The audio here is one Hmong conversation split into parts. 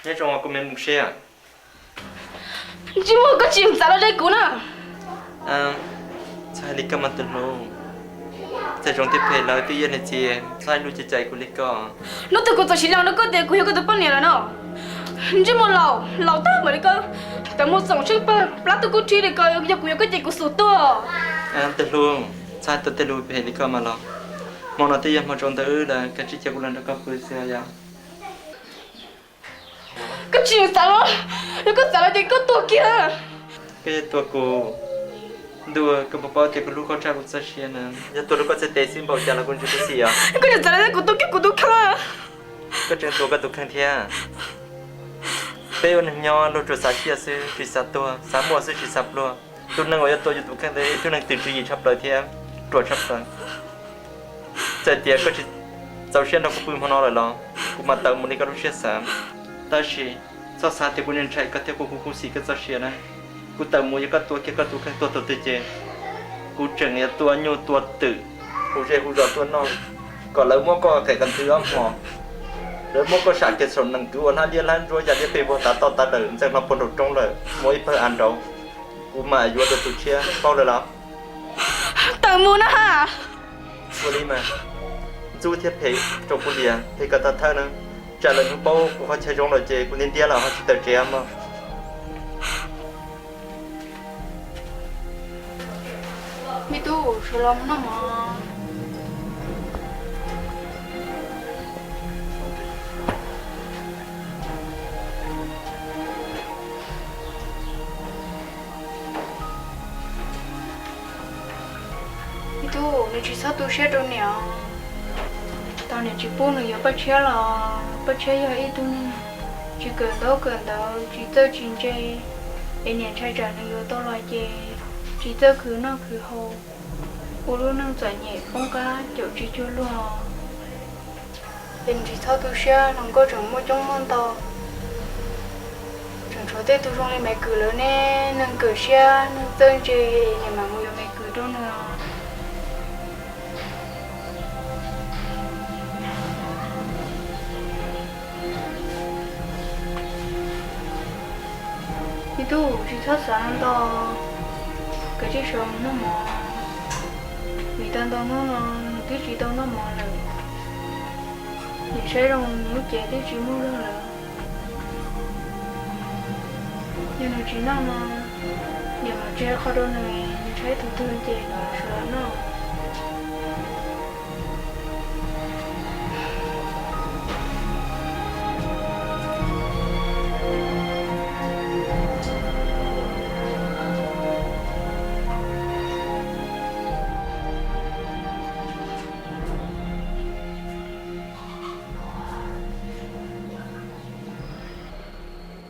Nyob zoo kuv me mus siab. Ntsej muag, koj tsis txav los ze kuv na. Txhob hais li koj mas tus hlub. Txawm zoo thiab phem los twb yog niam txiv, txhob hais lus cem cem kuv li koj. Hnub twg kuv txawm sim los rau koj tias kuv yog koj tus poj niam lawm no? Ntsej muag laus, laus tag npaum li koj, tawm mus txoom tsheej pawg plab tuaj kub rhib li koj, yog kuv yuav koj ces kuv xum tuag. Tus hlub, txhob hais tau tej lus phem li koj mas los. Hmo no twb yog hmo zoo ntawm wb lawm, kav tsij cia kuv los nrog koj pw xwb yom. Koj tsis txav los, yog koj txav los ces koj tuag kiag. Koj yuav tua kuv, ntuj, koj puas paub tias kuv hlub koj tshaj kuv txoj sia na. Yog tua rau koj txhais tes xwb npaum cas los kuv tsis tu siab os. Koj tsis txav los kuv tua kiag kuv tus kheej. Koj tseem tua koj tus kheej thiab. Peb ua neeg nyob luag tsuas xav ciaj xwb tsis xav tuag, xav muaj xwb tsis xav pluag. Tus neeg uas yuav tua yus tus kheej ntawd yog ib tug neeg twm tswv yim tshaj plaws thiab ruam tshaj plaws. Txawm tias koj tsis txaus siab nrog kuv pw hmo no lawm los kuv mam tawm mus li koj lub siab xav. Tab sis txhob xav tias kuv ntshai koj thiab kuv kuv khuv xim koj txoj sia na. Kuv tawm mus yog koj tua kiag koj tus kheej tuag thaum twg ces kuv tseem yuav tua nyuj tua twm, hu zej hu zos tuaj noj, kom lawv muab koj qes qas nthwv ob hmos, lawv muab koj sam kiag saum nees kwv ua hlab liab hlab ntsuab ya liab pes vog tav toj tav dawm ntxeev hlo puag nraum roob lawm muaj ib pawg av nraud, kuv mam yuav rau tus tshiab paub lawm los? Tawm mus na. Ua li mas, ntxub thiab phem rau kuv liam phem kom tag thawj na. Tsam lawv hnov paub kuv qhov chaw zoo lawm ces kuv ntiab ntiab los ho tsis tawm tsev mog. Me tub, sawv los mus noj mov. Me tub, nws tsis txhob tu siab rau niam. Tau niam tsis pub nws yuav Paj Tshiab los Paj Tshiab yog ib tug neeg tsis kawm ntaub kawm ntawv, tsis txawj tsis ntse, es niam ntshai tsam nws yuav tau los ces tsis txawj khwv noj khwv haus, ua lub neej txom nyem poob qab caum tsis cuag luag. Es nws tsis txhob tu siab, hluas nkauj tseem muaj coob muaj ntau, tseem tshuav tej tug zoo li Maiv Kwm lawv ne, neeg kawm siab neeg txawj ntse, niam mam mus yuav Maiv Kwm rau nws. Me tub, tsis txhob xav ntau, kav tsij sawv mus noj mov, vim tau ntau hnub no nws twb tsis tau noj mov lawm. Niam saib zoo nws lub cev twb tsis muaj zog lawm. Yog nws tsis noj no, niam mam tseg qhov rau nws, nws tshaib tug twg ces nws sawv los noj.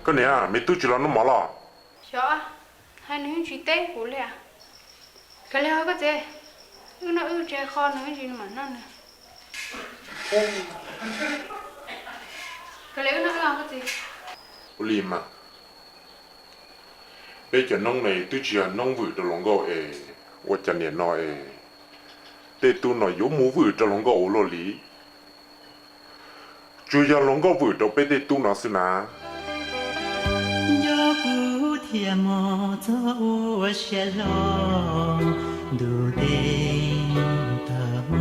Koj niam, me tub tsis los noj mov los? Xyov, hais nws yeej tsis teb kuv li. Kav liam ho koj txiv, wb noj wb, tseg qhov nws ib ntsis mam noj nws. Kav liam wb noj wb os koj txiv. Ua li mas, peb cov noob ne twb tsis yog noob vwm rau hluas nkauj es, ua cas niam no es tej tub no yuav mus vwm rau hluas nkauj ua luaj li. Tsuas yog hluas nkauj vwm rau peb tej tub no xwb na. Nco kuv thiaj mog txhob ua siab hlo, ntuj ntev tag hmo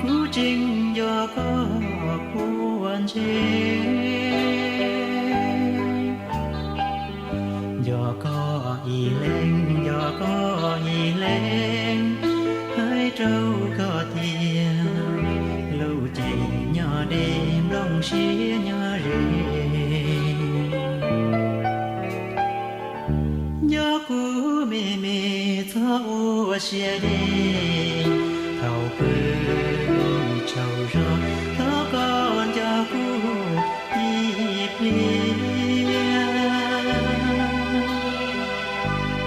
kuv tseem nco koj puag ntseg. Nco koj ib leeg, nco koj ib leeg, hais rau koj tias lub cev nyob deb nplooj siab nyob ze. Nco kuv me me txhob ua siab deb, thaum pw tsaug zog thov koj nco kuv ib pliag.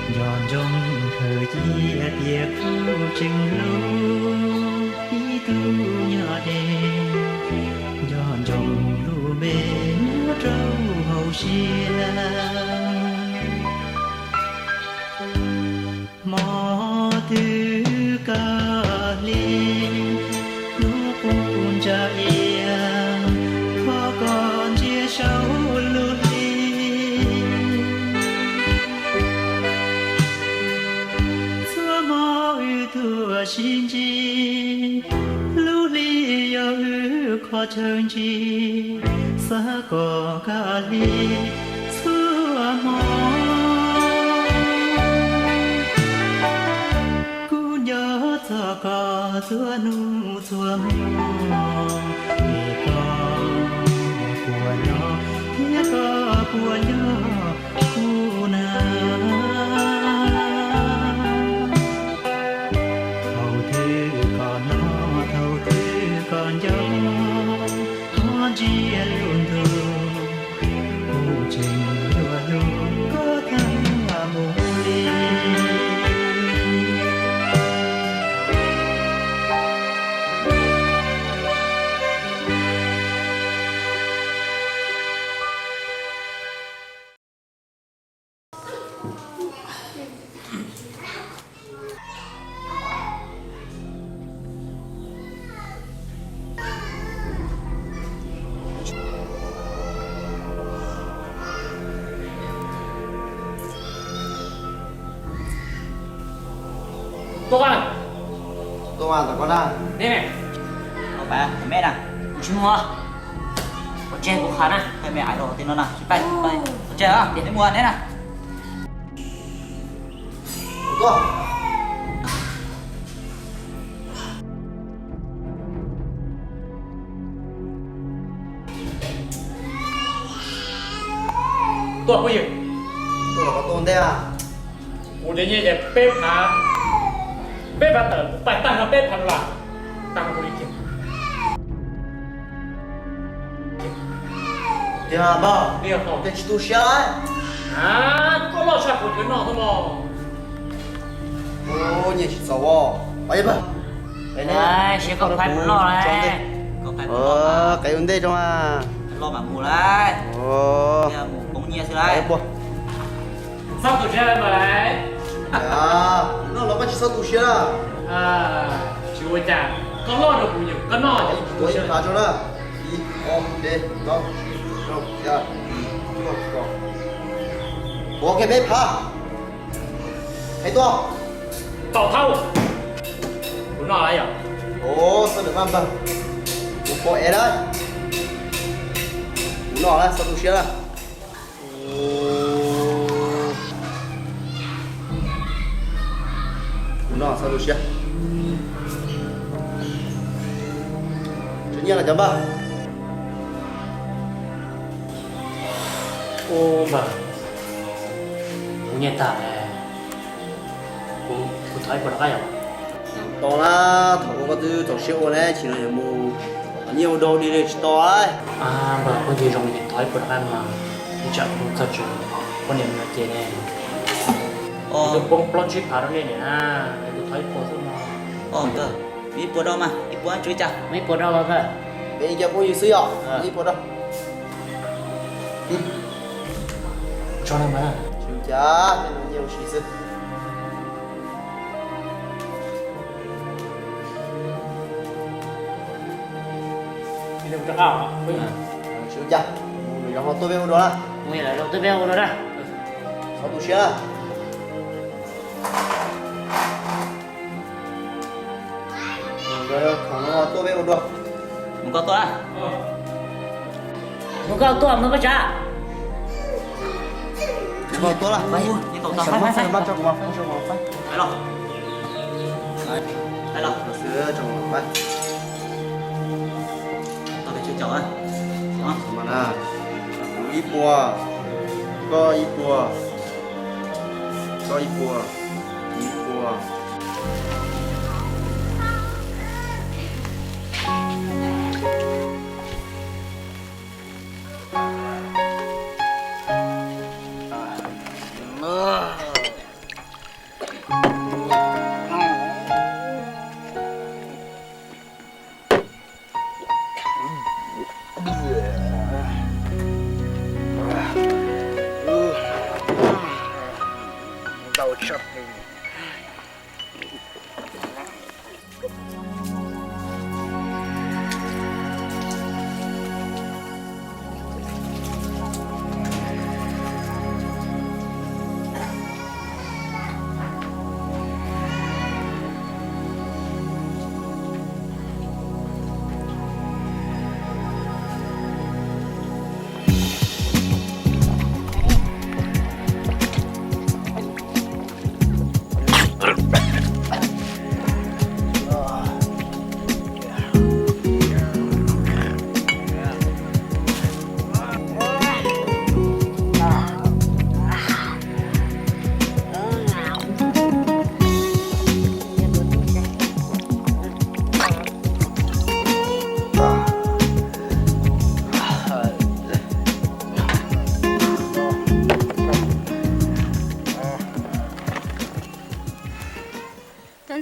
Nco ntsoov khaws cia tias kuv tseem hlub ib tug nyob deb, nco ntsoov lub npe nyob rau hauv siab. Hmo twg koj hlub, hnub qub ntsa ia, thov koj ntsia saum lub hli. Chaw ntsis xav kom kaj li txhua hmo, kuv nco txog koj txhua hnub txhua hmo. Es koj puas nyob thiab koj puas nco kuv na? Thaum twg koj hnov, thaum twg koj nco, koj ntsia lub ntuj, kuv tseem yuav hlub koj tag mus li. Tuaj, tuaj tom koj na. Neb, me na, kuv tsis mus. Ua tseg kuv qha na, me ais rau tim no na, tsis pais, ua tseg, neb mus neb na. Tuaj. Tuaj phooj ywg. Tuaj los koj tuaj ntej a. Kuv de nyiaj ces peb phav, peb phav tawm, kuv pais tag no peb phav las, tag no kuv li kiag. Tiag npawg, tej tsis tu siab lawm. Koj loj tshaj kuv cov noj xwb mog. Nyiaj tsis txaus os. Siab koj qhaib kuv noj lawm. Qev ua ntej tso mas. Loj mam mus lawm. Mus poob nyiaj xwb lawm. Txhob tu siab lawm mas. Noj los koj tsis txhob tu siab lawm. Tsis ua cas, koj loj rau kuv, koj noj ces kuv tu siab tso na. Ib, ob, peb, plaub, tsib, rau, xya, cuaj, kaum. Ua ke peb phav. Hais tuaj. Tau thauj. Kuv noj lawm yom. Ov, xab lwm maj npawg. Kuv pom ev lawm. Kuv noj lawm, txhob tu siab lawm. Kuv noj, txhob tu siab. Tsawg nyiaj lawm cov npawg? Ub npawg, kuv nyiaj tag, kuv thov ib puas rov qab yom. Tau na, thaum ub koj twb txaus siab ua ne, tsis no yuav mus nyiaj ua dog dig li tsis tau. Npawg, kuv ntxim zoo thov ib puas rov qab mas, ib tsam kuv txog tsev, poj niam mus ces ne, kuv poob plaub tsib phav rau nej niam na, kuv thov ib puas xwb no. Ib puas rau mas, ib puas tsuav cas, ib puas rau mas. Peb ib co phooj ywg xwb yom, ib puas rau. Tso na mas. Tsis ua cas, nyiaj ua si xwb. Tsis ua cas, mus lawm ho tuaj peb ua dua na. Mus lawm ho tuaj peb ua dua na. Txhob tu siab na. Tuaj peb ua dua. Mus koj tuaj. Mus koj tuaj, mus koj tsav. Mus koj tuaj lawm. Hais los. Hais los. Hais los. Tau peb tsib caug na. Kuv ib puas, koj ib puas, koj ib puas, kuv ib puas. Ntau tshaj plaws.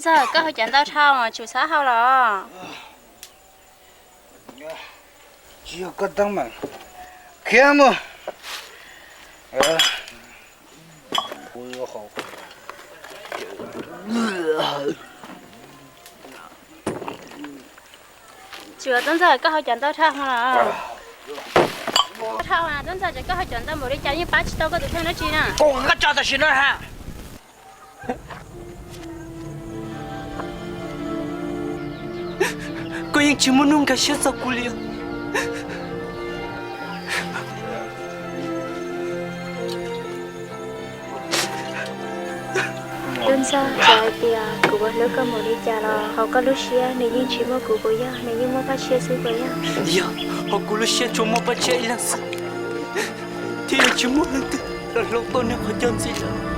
Txawm koj haus cov ntau dhau mas tsum xav haus los. Tsis yog koj teeb meem, khiav mus. Tsis yog Tub Ntxawg, koj haus cov ntau dhau los. Dhau, Tub Ntxawg, koj haus cov ntau npaum li cas yeej pab tsis tau koj tus kheej dab tsi na. Koj tso tam sim no ha. Koj yeej tsis muaj hnub nkag siab txog kuv li. Tub Ntxawg, txawm hais tias kuv hlub koj npaum li cas los hauv koj lub siab nws yeej tsis muaj kuv puas yog, nws yeej muaj Paj Tshiab xwb puas yog? Yog, hauv kuv lub siab tsuas muaj Paj Tshiab ib leeg xwb, thiab yuav tsis muaj leej twg los hloov tau nws qhov coj ntxiv lawm.